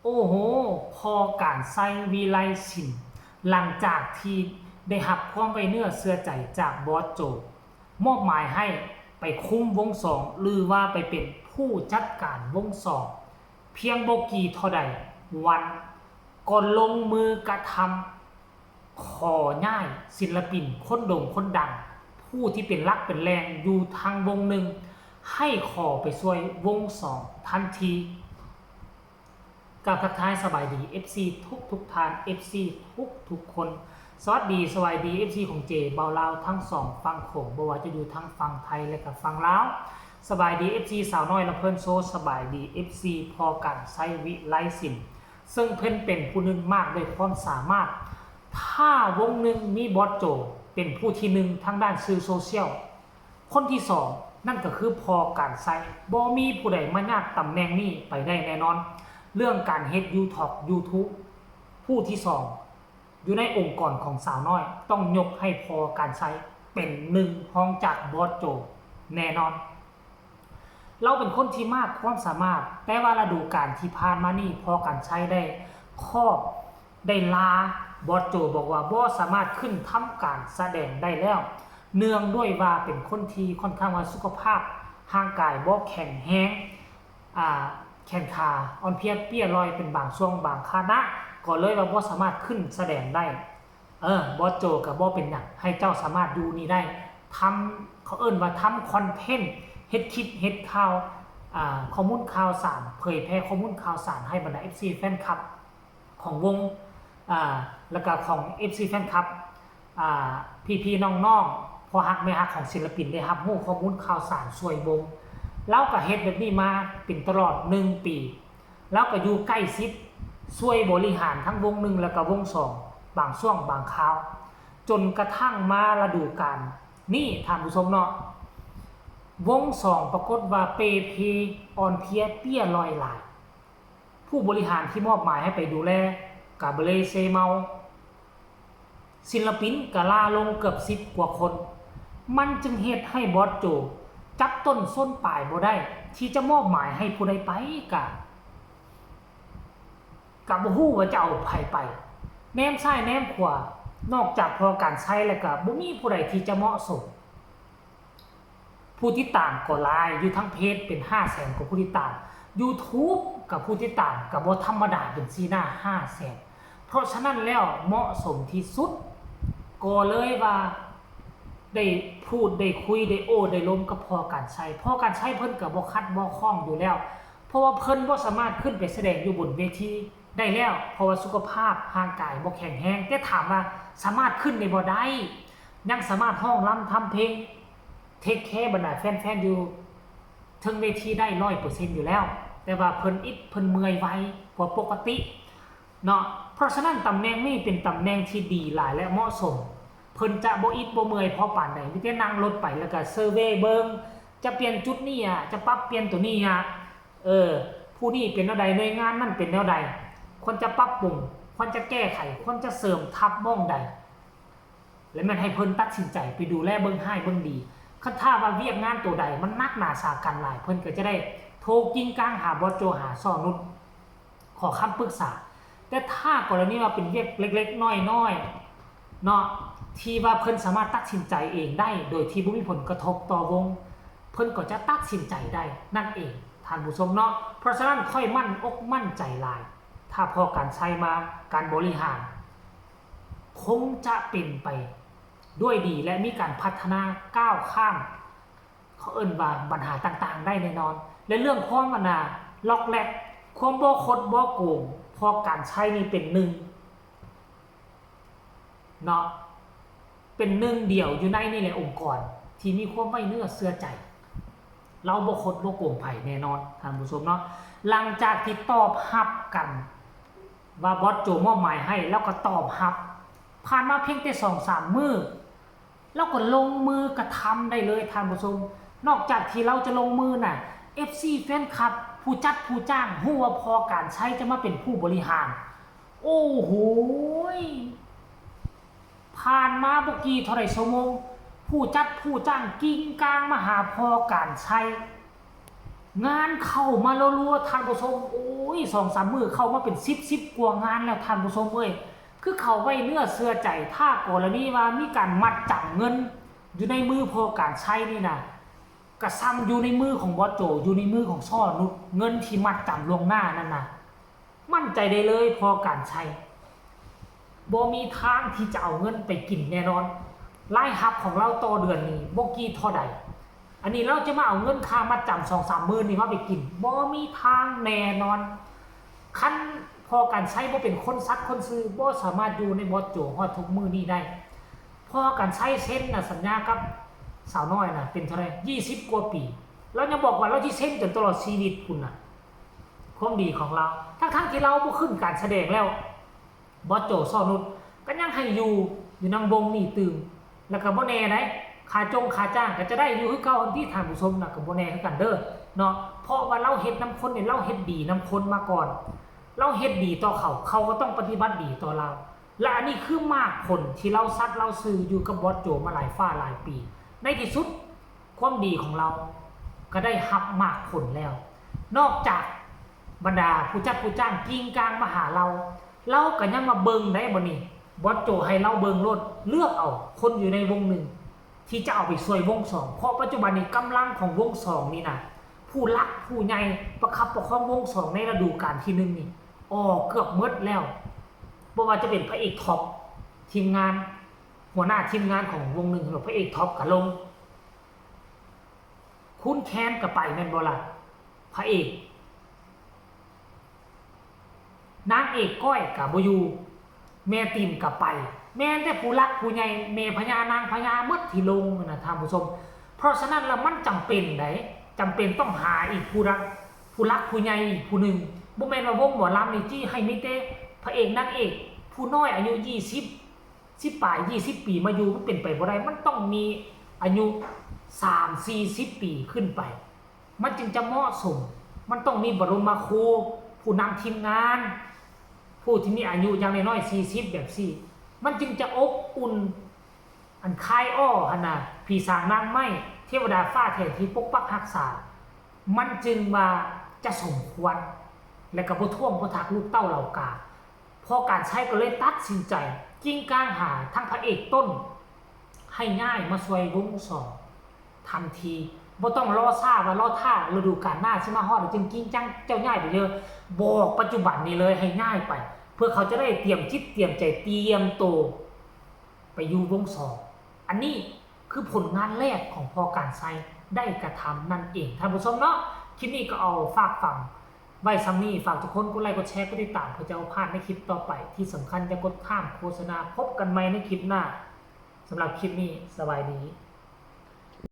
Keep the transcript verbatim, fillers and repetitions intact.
โอ้โห พอการใช้วิไลศิลป์ หลังจากที่ได้รับความไว้เนื้อเชื่อใจจากบอสโจ มอบหมายให้ไปคุมวงสอง หรือว่าไปเป็นผู้จัดการวงสอง เพียงบ่กี่เท่าใดวัน ก็ลงมือกระทำ ขอย้ายศิลปินคนโด่งคนดัง ผู้ที่เป็นหลักเป็นแหล่งอยู่ทางวงหนึ่ง ให้ขอไปช่วยวงสองทันที กับทักทายสบายดี เอฟซี ทุกทุกท่าน เอฟซี ทุกทุกคน สวัสดีสบายดี เอฟซี ของเจเบาลาวทั้งสองฝั่งโขง บ่ว่าจะอยู่ทางฝั่งไทยและกับฝั่งลาว สบายดี เอฟซี สาวน้อยลำเพลินโชว์ สบายดี เอฟซี พอการใช้วิไลศิลป์ ซึ่งเพิ่นเป็นผู้หนึ่งมากด้วยความสามารถ ถ้าวงหนึ่งมีบอสโจเป็นผู้ที่หนึ่งทางด้านสื่อโซเชียล คนที่สองนั่นก็คือพอการใช้ บ่มีผู้ใดมาญาติตำแหน่งนี้ไปได้แน่นอน เรื่องการเฮ็ดยูทอก YouTube ผู้ที่สองอยู่ในองค์กรของสาวน้อย ต้องยกให้พอการใช้เป็นหนึ่งรองจากบอสโจแน่นอน เราเป็นคนที่มากความสามารถ แต่ว่าฤดูกาลที่ผ่านมานี่พอการใช้ได้ครอบได้ลา บอสโจบอกว่าบ่สามารถขึ้นทำการแสดงได้แล้ว เนื่องด้วยว่าเป็นคนที่ค่อนข้างว่าสุขภาพร่างกายบ่แข็งแรง อ่า แขนขาอ่อนเพลียเปี้ยลอยเป็นบางช่วงบางขณะ ก็เลยว่าบ่สามารถขึ้นแสดงได้ เออ บอสโจก็บ่เป็นหยัง ให้เจ้าสามารถอยู่นี่ได้ ทำ เขาเอิ้นว่าทำคอนเทนต์ เฮ็ดคลิป เฮ็ดข่าว อ่า ข้อมูลข่าวสาร เผยแพร่ข้อมูลข่าวสารให้บรรดา เอฟซี แฟนคลับ ของวง อ่า แล้วก็ของ เอฟซี แฟนคลับ อ่า พี่ๆ น้องๆ พ่อฮักแม่ฮักของศิลปินได้รับรู้ข้อมูลข่าวสารช่วยวง ลาวก็เฮ็ดแบบนี้มาเป็นตลอดหนึ่งปี ลาวก็อยู่ใกล้ชิดช่วยบริหารทั้งวงหนึ่งแล้วก็วงสอง บางช่วงบางคราว จนกระทั่งมาฤดูกาลนี้ท่านผู้ชมเนาะ วงสองปรากฏว่าเปเพอ่อนเพลียเปี้ยลอยหลาย ผู้บริหารที่มอบหมายให้ไปดูแลกาบาเล่เซเมา ศิลปินกะลาลงเกือบสิบกว่าคน มันจึงเฮ็ดให้บอสโจจับต้นส้นปลายบ่ได้ ที่จะมอบหมายให้ผู้ใดไปกะ กะบ่ฮู้ว่าจะเอาไผไป แนมซ้ายแนมขวา นอกจากพอการใช้แล้วกะบ่มีผู้ใดที่จะเหมาะสม ผู้ติดตามก็หลาย อยู่ทั้งเพจเป็นห้าแสนกว่าผู้ติดตาม YouTube กับผู้ติดตามก็บ่ธรรมดาเป็นสี่หน้าห้าแสน เพราะฉะนั้นแล้วเหมาะสมที่สุด ก็เลยว่า ได้พูดได้คุยได้โอ้ได้ลมกับพอการใช้ พอการใช้เพิ่นก็บ่ขัดบ่ข้องอยู่แล้ว เพราะว่าเพิ่นบ่สามารถขึ้นไปแสดงอยู่บนเวทีได้แล้ว เพราะว่าสุขภาพร่างกายบ่แข็งแรง แต่ถามว่าสามารถขึ้นได้บ่ ได้ ยังสามารถฮ้องรำทำเพลง เทคแคร์บรรดาแฟนๆอยู่เทิงเวทีได้ร้อยเปอร์เซ็นต์อยู่แล้ว แต่ว่าเพิ่นอิดเพิ่นเมื่อยไวกว่าปกติเนาะ เพราะฉะนั้นตำแหน่งนี้เป็นตำแหน่งที่ดีหลายและเหมาะสม เพิ่นจะบ่อิดบ่เมื่อยพอปานใด มีแต่นั่งรถไปแล้วก็เซอร์เวย์เบิ่ง จะเปลี่ยนจุดนี้อะ จะปรับเปลี่ยนตัวนี้อะ เออ ผู้นี้เป็นแนวใด หน่วยงานนั่นเป็นแนวใด ควรจะปรับปรุง ควรจะแก้ไข ควรจะเสริมทัพหม่องใด และแม่นให้เพิ่นตัดสินใจไปดูแลเบิ่งฮ้ายเบิ่งดี คันถ้าว่าเวียกงานตัวใดมันหนักหนาสาหัสหลาย เพิ่นก็จะได้โทรกริ้งกร้างหาบอสโจ หาซ้อนุช ขอคำปรึกษา แต่ถ้ากรณีว่าเป็นเวียกเล็กๆน้อยๆเนาะ ที่ว่าเพิ่นสามารถตัดสินใจเองได้ โดยที่บ่มีผลกระทบต่อวง เพิ่นก็จะตัดสินใจได้นั่นเอง ท่านผู้ชมเนาะ เพราะฉะนั้นค่อยมั่นอกมั่นใจหลาย ถ้าพอการใช้มา การบริหาร คงจะเป็นไปด้วยดีและมีการพัฒนาก้าวข้าม เขาเอิ้นว่าปัญหาต่างๆได้แน่นอน และเรื่องความอันน่ะล็อกแล็ก ความบ่คดบ่โกง พอการใช้นี่เป็นหนึ่งเนาะ เป็นหนึ่งเดียวอยู่ในนี่แหละองค์กรที่มีความไว้เนื้อเชื่อใจ ลาวบ่คดบ่โกงไผแน่นอน ท่านผู้ชมเนาะ หลังจากที่ตอบรับกัน ว่าบอสโจมอบหมายให้ ลาวก็ตอบรับ ผ่านมาเพียงแต่สองสามมื้อ ลาวก็ลงมือกระทำได้เลยท่านผู้ชม นอกจากที่ลาวจะลงมือน่ะ เอฟซี แฟนคลับ ผู้จัดผู้จ้าง ฮู้ว่าพอการใช้จะมาเป็นผู้บริหาร โอ้โหย ผ่านมาบ่กี่เท่าใดชั่วโมง ผู้จัดผู้จ้างกริ้งกร้างมาหาพอการใช้ งานเข้ามารัวๆ ท่านผู้ชม โอ้ย สองสามมื้อเข้ามาเป็นสิบ สิบกว่างานแล้ว ท่านผู้ชมเอ้ย คือเข้าไว้เนื้อเชื่อใจ ถ้ากรณีว่ามีการมัดจำเงินอยู่ในมือพ่อการชัยนี่นะ กะส่ำอยู่ในมือของบอสโจ อยู่ในมือของซ้อนุช เงินที่มัดจำล่วงหน้านั่นนะ มั่นใจได้เลย พ่อการชัยบ่มีทางที่จะเอาเงินไปกินแน่นอน รายรับของลาวต่อเดือนนี่บ่กี่เท่าใด อันนี้ลาวจะมาเอาเงินค่ามัดจำสองสามหมื่นนี่มาไปกิน บ่มีทางแน่นอน คันพ่อการชัยบ่เป็นคนสัตย์คนซื่อ บ่สามารถอยู่ในบอสโจฮอดทุกมื้อนี้ได้ พ่อการชัยเซ็นน่ะสัญญากับสาวน้อยน่ะ เป็นเท่าไหร่ ยี่สิบกว่าปี ลาวยังบอกว่าลาวสิเซ็นจนตลอดชีวิตพุ้นน่ะ ความดีของลาว ทั้งๆที่ลาวบ่ขึ้นการแสดงแล้ว บอสโจ ซ้อนุช ก็ยังให้อยู่ อยู่นำวงนี่ตื่ม แล้วก็บ่แน่ได๋ ค่าจงค่าจ้างก็จะได้อยู่คือเก่า ที่ท่านผู้ชมน่ะก็บ่แน่คือกันเด้อเนาะ เพราะว่าลาวเฮ็ดนำคนนี่ ลาวเฮ็ดดีนำคนมาก่อน ลาวเฮ็ดดีต่อเขา เขาก็ต้องปฏิบัติดีต่อลาว และอันนี้คือหมากผลที่ลาวสัตย์ลาวซื่ออยู่กับบอสโจมาหลายฟ้าหลายปี ในที่สุด ความดีของลาวก็ได้รับหมากผลแล้ว นอกจากบรรดาผู้จัดผู้จ้างกริ้งกร้างมาหาลาว ลาวก็ยังมาเบิ่งได้บ่นี่ บอสโจให้ลาวเบิ่งโลด เลือกเอาคนอยู่ในวงหนึ่ง ที่จะเอาไปช่วยวงสอง เพราะปัจจุบันนี้กำลังของวงสองนี่นะ ผู้หลักผู้ใหญ่ประคับประคองวงสองในฤดูกาลที่หนึ่งนี่ ออกเกือบหมดแล้ว บ่ว่าจะเป็นพระเอกท็อป ทีมงาน หัวหน้าทีมงานของวงหนึ่ง พระเอกท็อปก็ลง คุณแคนก็ไปแม่นบ่ล่ะ พระเอก นางเอกก้อยก็บ่อยู่ แม่ติ่มก็ไป แม่นแต่ผู้หลักผู้ใหญ่ แม่พญานางพญาหมดที่ลงนะท่านผู้ชม เพราะฉะนั้นแล้วมันจำเป็นได๋ จำเป็นต้องหาอีกผู้หลัก ผู้หลักผู้ใหญ่อีกผู้หนึ่ง บ่แม่นว่าวงหมอลำนี่จิให้มีแต่พระเอกนางเอกผู้น้อยอายุยี่สิบ สิบปลาย ยี่สิบปีมาอยู่ มันเป็นไปบ่ได้ มันต้องมีอายุสามสี่สิบปีขึ้นไป มันจึงจะเหมาะสม มันต้องมีบรมครู ผู้นำทีมงาน ผู้ที่มีอายุอย่างน้อยๆสี่สิบ แบบซี้ มันจึงจะอบอุ่น อันคายอ้อหั่นน่ะ ผีสางนางไม้ เทวดาฟ้าแทนที่ปกปักรักษา มันจึงว่าจะสมควร และก็บ่ท่วงบ่ทักลูกเต้าเหล่ากา พ่อการชัยก็เลยตัดสินใจกริ้งกร้างหาทั้งพระเอกต้น ให้ย้ายมาช่วยวงสองทันที บ่ต้องรอซ่าว่ารอท่าฤดูกาลหน้าสิมาฮอดแล้วจึงกริ้งกร้าง เจ้าย้ายไปเลย บอกปัจจุบันนี้เลยให้ย้ายไป เพื่อเขาจะได้เตรียมจิตเตรียมใจเตรียมโต ไปอยู่วงสอง อันนี้คือผลงานแรกของพ่อการชัยได้กระทำนั่นเอง ท่านผู้ชมเนาะ คลิปนี้ก็เอาฝากฝังไว้ส่ำนี้ ฝากทุกคนกดไลค์กดแชร์กดติดตามเพื่อจะบ่พลาดในคลิปต่อไป ที่สำคัญอย่ากดข้ามโฆษณา พบกันใหม่ในคลิปหน้า สำหรับคลิปนี้สบายดี